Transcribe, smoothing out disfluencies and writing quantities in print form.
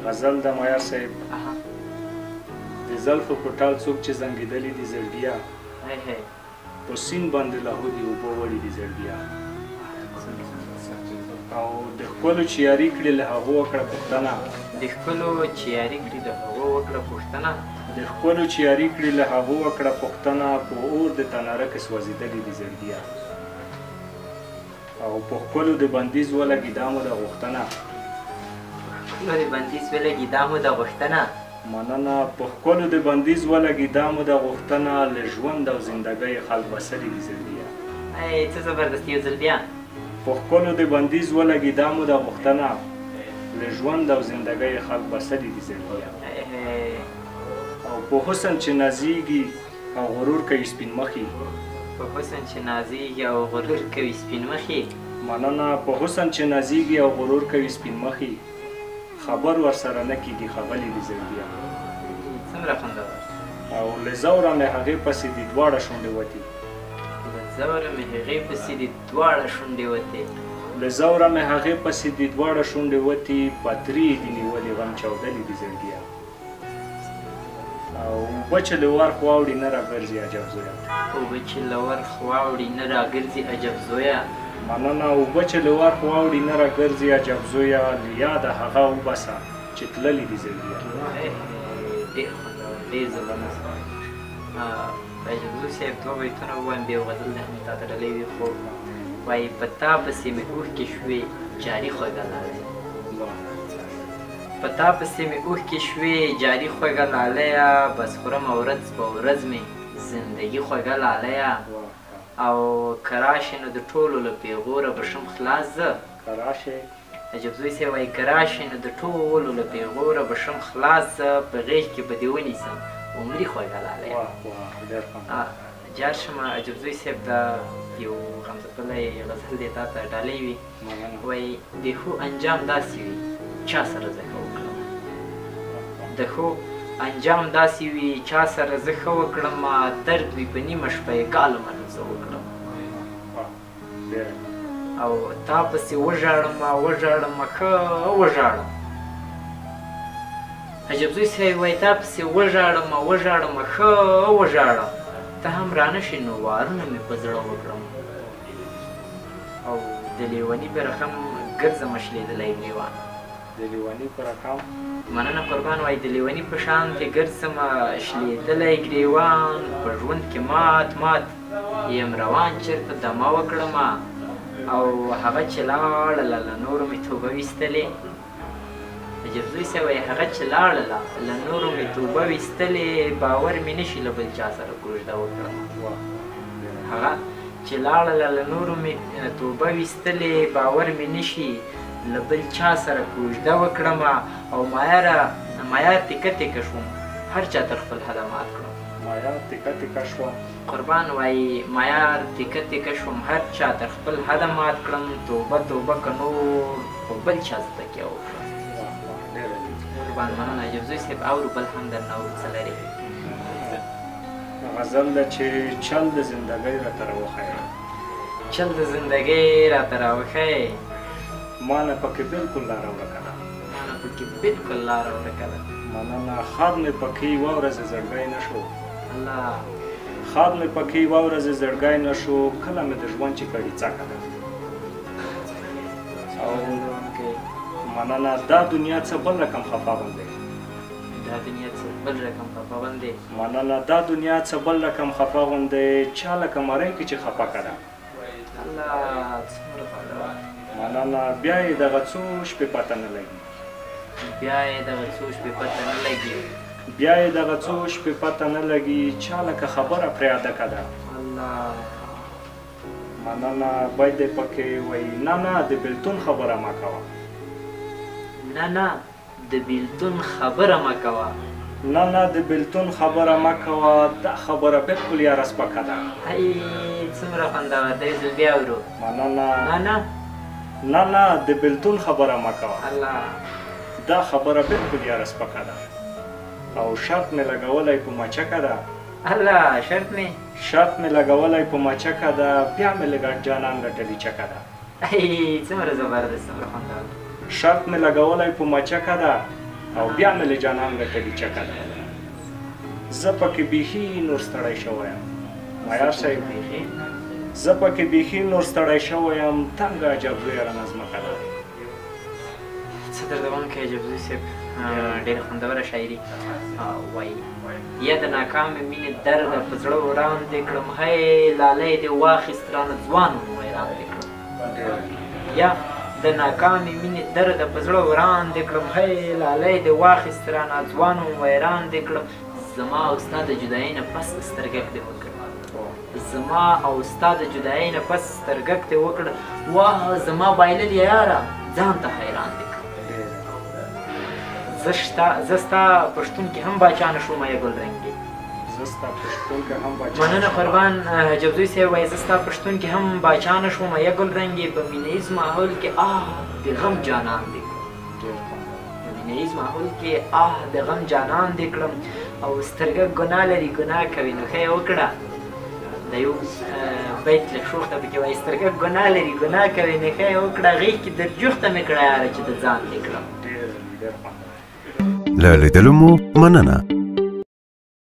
غزل د مایار صاحب. د زلفو په ټال څوک چې زنګېدلي دي زړګیه، په سیند باندې لاهو دي اوبه وړي دي زړګیه. او د ښکلو چې یاري کړي له هغو وکړه پوښتنه، د ښکلو چې یاري کړي له هغو وکړه پوښتنه، د ښکلو چې یاري کړي له هغو وکړه پوښتنه، په اور د تناره کې سوځېدلي دي زړګیه. او په ښکلو د بندیز ولګي دا مو ده غوښتنه، په ښکلو د بندیز ولګي دا مو ده غوښتنه. مننه. په ښکلو د بندیز ولګي دا مو ده غوښتنه، له ژوند او زندګۍ خلک بسلي دي زړګیه. ای څه زبردست، یو ځل بیا. په ښکلو د بندیز ولګي دا مو ده غوښتنه، له ژوند او زندګۍ خلک بسلي دي زړګیه. او په حسن چې نازیږي او غرور کوي سپین مخي، په حسن چې نازیږي او غرور کوي سپین مخي. مننه. په حسن چې نازیږي او غرور کوي سپین مخي، خبر ورسره نه کېږي ښاغلي دي زړګیه. څومره خوندور. او له ځوره مې هغې پسې دي دواړه شونډې وتې، له ځوره مې هغې پسې دي دواړه شونډې وتې، له ځوره مې هغې پسې دي دواړه شونډې وتې، پترې یې دي نیولې غم چاودلي دي زړګیه. او اوبه چې له ورخ واوړي نه راګرځي عجب زویه، اوبه چې له ورخ واوړي نه راګرځي عجب زویه. مننه. اوبه چې له ورخ واوړي نه راګرځي عجب زویه، له یاده هغه وباسه چې تللي دي زړګیه. ډېر خوندور، ډېر زبردست. عجب زوی صاحب دوه بیتونه ووایم، بیا یو غزل دی هم تاته ډلې وي. خو وایي په تا پسې مې اوښکې شوې جاري خوږه لالیه، په تا پسې مې اوښکې شوې جاري خوږه لالیه، بس خورمه ورځ په ورځ مې زندګي خوږه لالیه. او که راشې نو د ټولو له پېغوره به شم خلاص زه، که راشې. عجب زوی صاحب وایي که راشې نو د ټولو له پېغوره به شم خلاص زه، په غېږ کې به دې ونیسم عمري خوږه لالیه. جار شم عجب زوی صاحب، دا یو غمځپلی غزل دی تا ته ډالۍ وي. وایي د ښو انجام داسې وي چا سره زه ښه وکړم، د ښو انجام داسې وي چا سره زه ښه وکړم، درد وي په نیمه شپه یې ګالمه نو زه وکړم. او تا پسې وژاړم وژاړم ښه وژاړم. عجب زوی صاحب وایي تا پسې وژاړم وژاړم ښه وژاړم، ته هم رانه شې نو وارونه مې په زړه وکړم. او د لیوني په رقم ګرځمه شلېدلی ګرېوان، د لیوني په رقم. مننه قربان. وایي د لیوني په شان ته ګرځمه شلېدلی ګرېوان، په ژوند کې مات مات یم روان چېرته دمه وکړمه. او هغه چې لاړله له نورو مې توبه ویستلې، عجب زوی صاحب وایي هغه چې لاړله له نورو مې توبه ویستلې، باور مې نه شي له بل چا سره کوژده وکړم. هغه چې لاړله له نورو مې توبه ویستلې، باور مې نه شي له بل چا سره کوژده وکړمه. او مایار تکه تکه شوم، هر چا تر خپل حده مات کړم. مایار تکه تکه شوم. قربان وایي مایار تکه تکه شوم، هر چا تر خپل حده مات کړم، توبه توبه که نور په بل چا زه تکیه وکړم. قربان مننه عجب زوی صاحب. اورو بل هم درنه اورو څه لرې؟ غزل ده چې چل د زندګۍ راته راوښیې، چل د زندګۍ راته راوښیې، ما نه پکې بلکل لاره ورکه ده، ما نه پکې بلکل لاره ورکه ده. مننه. ښاد مې پکې یوه ورځ زړګی نه شو، الله. ښاد مې پکې یوه ورځ زړګی نه شو، کله مې د ژوند چې کړي څکه ده. او مننه. دا دنیا څه بل رقم خفه غوندې، دا دنیا څه بل رقم خفه غوندې. مننه. دا دنیا څه بل رقم خفه غوندې، چا لکه مرۍ کې چې خفه کړه. الله څومره خوندور. مننه. بیا یې دغه څو شپې پته نه لګي، بیا یې دغه څو شپې پته نه لګي، بیا یې دغه څو شپې پته نه لګي، چا لکه خبره پرې ادکه ده. الله. مننه. باید دی پکې وایي نه نه د بېلتون خبره مه کوه، نه نه د بېلتون خبره مه کوه، نه نه د بېلتون خبره مه کوه، دا خبره بلکل یاره سپکه ده. هی څومره خوندور دی، ځل بیا اورو. مننه. نه نه نه نه د بېلتون خبره مه کوه، الله، دا خبره بلکل یاره سپکه ده. او شرط مې لګولی په مچکه ده، الله. شرط مې، شرط مې لګولی په مچکه ده، بیا مې له ګډ جانان ګټلې چکه ده. ای څومره زبردست، څومره خوندور. شرط مې لګولی په مچکه ده، او بیا مې له جانان ګټلي چکه ده. زه پکې بیخي نور ستړی شوی یم معیار صاحب، زه پکې بیخي نور ستړی شوی یم، تنګه عجب زویه رانه ځمکه ده. څه دردونکی عجب زوی صاحب، ډېره خوندوره شاعري وایي. یا د ناکامې مینې درده په زړه وران دې کړم، هی لالی دې واخیست رانه ځوان وم ویران دې کړم. یا د ناکامې مینې درده په زړه وران دې کړم، هی لالی دې واخیست رانه ځوان وم ویران دې کړم. زما او ستا د جدایۍ نه پس سترګک دې وکړ، زما او ستا د جدایۍ نه پس سترګک دې وکړ، واه زما بایللې یاره ځان ته حیران دې کړم. زه ستا پښتون کې هم باچا نه شوم ای ګل رنګې. زه ستا پښتون کې هم باچا. مننه قربان عجبزوی صاحب وایي زه ستا پښتون کې هم باچا نه شوم ای ګل رنګې، په مینه ییز ماحول کې آه د غم جانان دې کړم. په مینه ییز ماحول کې آه د غم جانان دې کړم. او سترګه ګناه لري ګناه کوي نو ښه یې وکړه. د یو بیت لږ شوخ ته پکې وایي سترګه ګناه لري ګناه کوي نو ښه یې وکړه، غېږ کې در جوخته مې کړه یاره چې د ځان دې کړم. ډېر ډېر خوندور. له لیدلو مو مننه.